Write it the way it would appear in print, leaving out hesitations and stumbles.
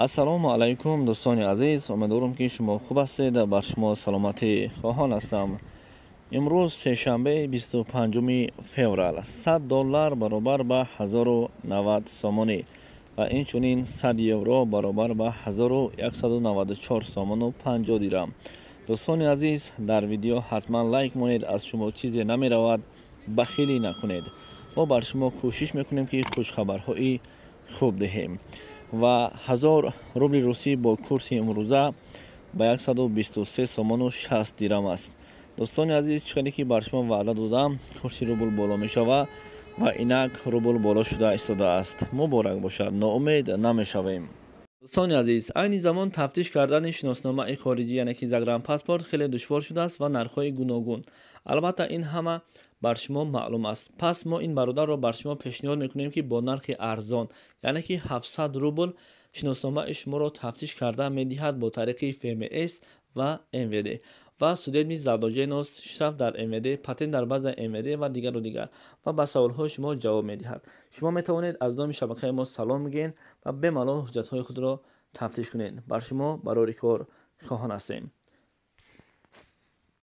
Ассалому алайкум, дӯстони азиз. Умедворам, ки шумо хуб ҳастед. Бар шумо саломатӣ хоҳон ҳастам. Имрӯз сешанбе, 25 феврал. 100 доллар баробар ба 1090 сомонӣ ва инчунин 100 евро баробар ба 1194 сомону 50 дирам. Дӯстони азиз, дар видео ҳатман лайк монед, аз шумо чизе намеравад, бахилӣ накунед. Мо бар шумо кӯшиш мекунем, ки хушхабарҳои хуб диҳем. Ва 1000 рубли русӣ бо курси имрӯза ба 123 сомону 60 дирам аст. Дӯстони азиз, чӣ хеле ки бар шумо ваъда додам, курси рубл боло мешава ва инак рубл боло шуда истодааст. Муборак бошад, ноумед намешавем. Дӯстони азиз, айни замон тафтиш кардани шиносномаи хориҷӣ, яъне ки загранпаспорт, хеле душвор шудааст ва нархҳои гуногун. Албатта, ин ҳама бар шумо маълум аст. Пас мо ин бародарро бар шумо пешниҳод мекунем, ки бо нархи арзон, яъне ки 700 рубл, шиносномаи шуморо тафтиш карда медиҳад бо тариқи ФМС ва МВД ва судебный задолженность, штраф дар МВД, патент дар базаи МВД ва дигару дигар, ва ба саволҳои шумо ҷавоб медиҳад. Шумо метавонед аз номи шабакаи мо салом бигӯед ва бемалол ҳуҷҷатҳои худро тафтиш кунед. Бар шумо барори кор хоҳон ҳастем.